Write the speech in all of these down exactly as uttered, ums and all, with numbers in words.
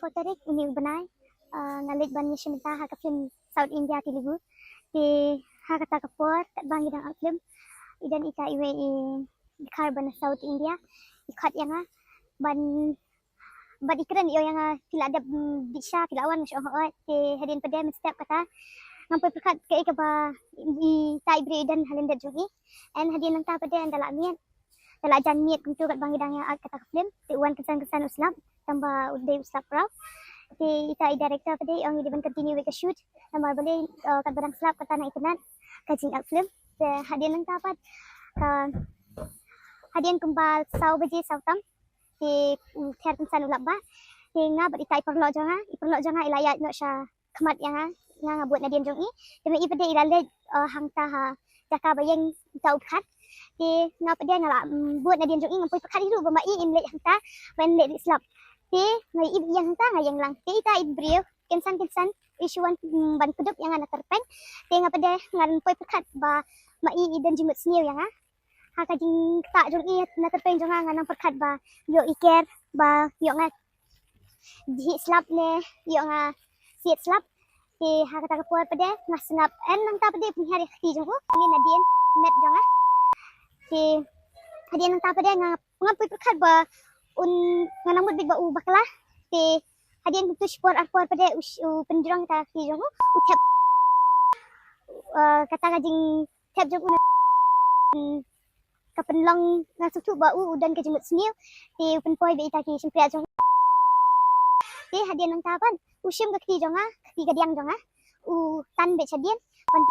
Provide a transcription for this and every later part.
Four tarik une u bnai, ah, nga leit ban ïashim bynta ha ka film South India Telugu. Te ha kata ka por katba ngi dang act film, i don ita iwei i dkhar ba na South India, i khot ïa nga ban, bad i kren, i ong ïa nga, phi la dep, mm, bit sha, phi la wan? Nga shu ong hooid. Te hadien pat de mynstep kata ngam poi pyrkhat kaei kaba ita i briew i don ha lyndet jong i. And hadien nangta pat de ynda la miet, ynda la jan miet kumto katba ngi dang ïa act kata ka film, te u wan kynsan kynsan u slap, tangba u dei u slap praw. Te ita i director pat de i ong i dei ban continue wei ka shoot, namar balei, eh, katba dang slap kata nang itynnad ka jing act film. Te hadien nangta pat, eh, hadien kumba saw baje saw tam, te u ther kynsan u lap ba. Te nga bad ita i paralok jong nga, i paralok jong nga i la ïaid noh sha khmat ïa nga, nga nga bud nadien jong i. Te ma i pat de i la leit, eh, hangta ha jaka ba ïeng ita u pyrkhat. Te nga pat de nga la, mm, bud nadien jong i, ngam poi pyrkhat hi ruh ba ma i im leit hangta ban leit rieh slap. Te ma i ïeng hangta nga ïeng lang. Te ita i briew kynsan kynsan i shu wan, mm, ban kdup ïa nga na tyrpeng. Te nga pat de ngan poi pyrkhat ba ma i i don jingmut sniew ïa nga. Ha ka jingktah jong i na tyrpeng jong nga, nga nang pyrkhat ba ïoh i ker, ba ïoh nga jhieh slap ne ïoh nga siat slap. Te ha kata ka por pat de nga sngap, and nangta pat de pynhiar ïa ka kti jong u, une nadien met jong nga. Te hadien nangta pat de nga, ngam poi pyrkhat ba un, nga nang mut beit ba u bakla. Te hadien kumto shipor arpor pat de u sh-, u pynjrong ïa ka kti jong u, u thep, eh, kata ka jing thep jong u na, mm, ka pynlong, nga sngewthuh ba u, u don ka jingmut sniew. Te u pynpoi beit ïa ita ki shympriah jong u. Te hadien nangta pat u shim ka kti jong nga, ka kti kadiang jong nga, u tan beit shadien. Ban,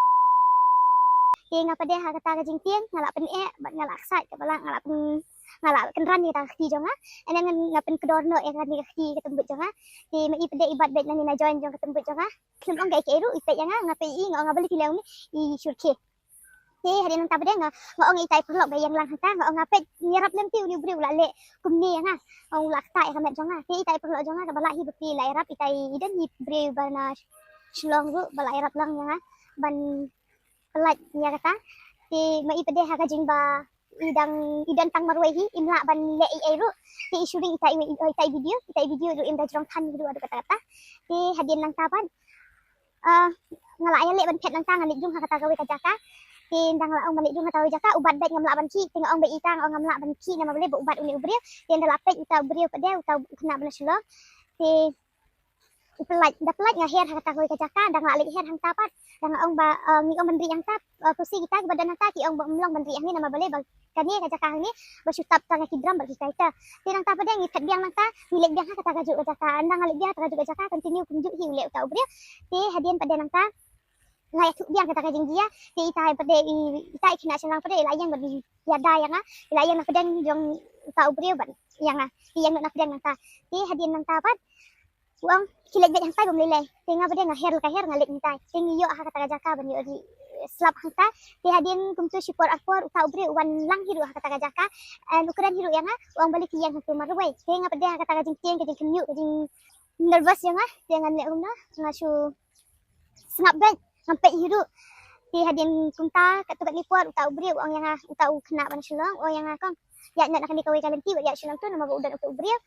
te nga pat de ha kata ka jingtieng nga la pyneh bad nga la ksaid, kaba la nga la pyn, nga la kynran ïa kata ka kti jong nga. And then nga pynkdor noh ïa kane ka kti ka tymbit jong nga. Te ma i pat de i bat beit nangne na joint jong ka tymbit jong nga. Khlem ong kaei kaei ruh, i peit ïa nga, nga peit ïa i, nga ong, nga, balei phi leh kumne? I shu rkhie. Te hadien nangta pat de nga, nga ong ïa ita i paralok ba ïeng lang hangta, nga ong, nga peit, ïarap lem te, une u briew u la leh kumne ïa nga. Ong u la ktah ïa ka met jong nga. Te ita i paralok jong nga kaba lah hi bapli la ïarap, ita i don hi briew ba na Shillong ruh ba la ïarap lang ïa nga ban pynlait ïa kata. Te ma i pat de ha ka jingba i dang, i don tang marwei hi, im lah ban leh ei ei ruh. Te i shu ring ita i, ita i video, ita i video ruh im da jrong than hi ruh haduh katta katta. Te hadien nangta pat, ah, nga la ïaleh ban phet nangta, nga leit jngoh ha kata kawei ka jaka. Te ynda nga la ong ban leit jngoh ha kata kawei jaka, u bat beit, ngam lah ban khih. Te nga ong beit ïa ita, nga ong ngam lah ban khih namar balei ba u bat une u briew. Te ynda la peit uta u briew pat de, uta u khynnah ba na Shillong, te u pynlait, da pynlait nga her ha kata kawei ka jaka, da nga la leit her hangta pat. Da nga ong ba, eh, ngi ong ban rieh hangta, eh, pusi kita kiba don hangta ki ong ba ym long ban rieh hangne namar balei ba kane ka jaka hangne ba shu tap tang ïa ki drum bad ki kaita. Te nangta pat de ngi phet biang nangta, ngi leit biang ha kata kajuh ka jaka. Ynda nga leit biang ha kata kajuh ka jaka, continue kumjuh hi u leh uta u briew. Te hadien pat de nangta nga ïathuh biang kata ka jingjia. Te ita pat de i, ita i khynnah shynrang pat de i la ïeng bad i ïada ïa nga. I la ïeng na pdeng jong uta u briew bad ïa nga. I ïeng noh na pdeng nangta. Te hadien nangta pat u ong, khie leit beit hangtai bym lei lei. Te nga pat de nga her la ka her, nga leit hangtai. Te ngi ïoh ha kata ka jaka ban ïoh rieh slap hangta. Te hadien kumto shipor arpor uta u briew u wan lang hi ruh ha kata ka jaka. And u kren hi ruh ïa nga, u ong balei phi ïeng hangto marwei. Te nga pat de ha kata ka jingtieng, ka jingkhynñiuh, ka jing nervous ïa nga. Te ngan leh kumno, nga shu sngap beit, ngam peit hi ruh. Te hadien kumta katto katne por uta u briew u ong ïa nga, uta u khynnah ba na Shillong u ong ïa nga, kong, ïaid noh na kane kawei ka lynti bad ïaid sha nangto namar ba u don uta u briew.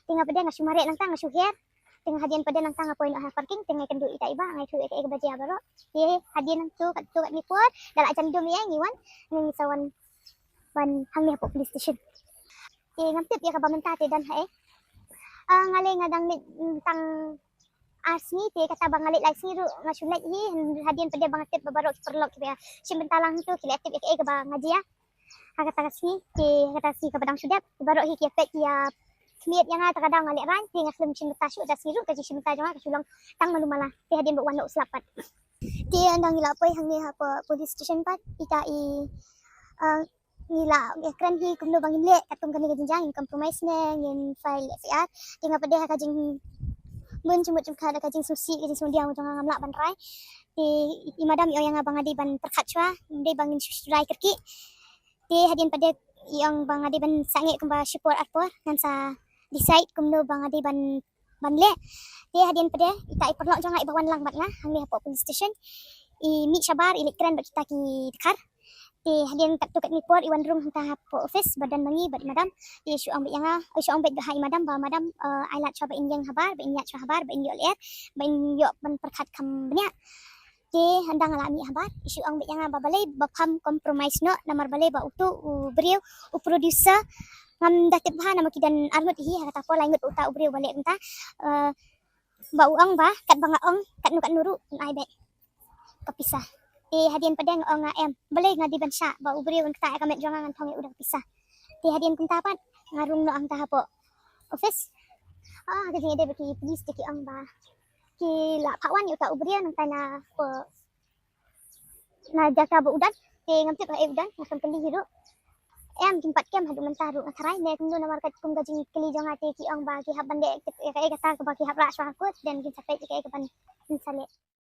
Te nga pat de nga shu mareh nangta, nga shu her. Te nga hadien pat de nangta nga poi noh ha parking, te nga ïakynduh ïa ita i bah, nga ïathuh ïa kaei kaba jia baroh. Te hadien nangto katto katne por da la jan dum ïa ngi wan, ngi sa wan ban hangne hapoh police station. Te ngam tip ïa kaba mynta te don haei. Ah, nga lei nga dang leit, mm, tang ar sngi, te kata ba nga leit lai sngi ruh nga shu leit hi. Hadien pat de ba nga tip ba baroh ki paralok kiba shim bynta lang hangto ki la tip ïa kaei kaba nga jia ha kata ka sngi. Te ha kata ka sngi kaba dang shu dep, baroh hi ki ïa peit, ki ïa khmied ïa nga, te ka daw nga lehraiñ, te nga khlem shim bynta shuh, da sngi ruh ka jingshim bynta jong nga ka shu long tang malu mala. Te hadien ba u wan noh u slap pat. Te ynda ngi la poi hangne hapoh police station pat, ita i, ah, ngi la ïakren hi kumno ba ngin leh, katkum kane ka jingjia ngin compromise ne ngin file F I R. Te nga pat de ha ka jingbun jingmut jingpyrkhat, ha ka jingsngewsih, ka jingsngewdiaw jong nga, ngam lah ban rai. Te i madam i ong ïa nga ba nga dei ban pyrkhat shuwa, ngam dei ba ngin shu rai kyrkieh. Te hadien pat de i ong ba nga dei ban sangeh kumba shipor arpor, ngan sa decide kumno ba nga dei ban ban leh. Te hadien pat de ita i paralok jong nga iba wan lang bad nga hangne hapoh police station, i mih shabar, i leit kren bad kita ki dkhar. Te hadien katto katne por i wan rung hangta hapoh office ba don ma ngi bad i madam. Te i shu ong beit ïa nga, i shu ong beit ha i madam ba madam, eh, ai lad shuwa ba in ïeng habar, ba in ïaid shuwa habar, ba in ïoh lyer, ba in ïoh ban pyrkhat kham bniah. Te hadien nga la mih habar, i shu ong beit ïa nga ba balei ba pham compromise noh, namar balei ba uto u briew, u producer, ngam da tip bha namar ki don arngut hi, ha kata por lai ngut uta u briew ba leh mynta. Eh, ba u ong ba katba nga ong katno katno ruh un ai beit ka pisa. Te hadien pat de nga ong nga em, balei nga dei ban shah ba u briew un ktah ïa ka met jong nga, ngan phong ïa u da ka pisa. Te hadien kumta pat nga rung noh hangta hapoh office. Ah, ka jingïadei bad ki police te ki ong ba ki la phah wan ïa uta u briew nangta na po na jaka ba u don. Te ngam tip ha ei u don, nga khlem kylli hi ruh. Em, kim pat kem haduh mynta ruh, nga tharai ne kumno, namar katkum ka jingkylli jong nga te ki ong ba ki hap ban leh ïa kaei kata kaba ki hap rah shuwa ha court, then kin sa peit ïa kaei kaban kin sa leh.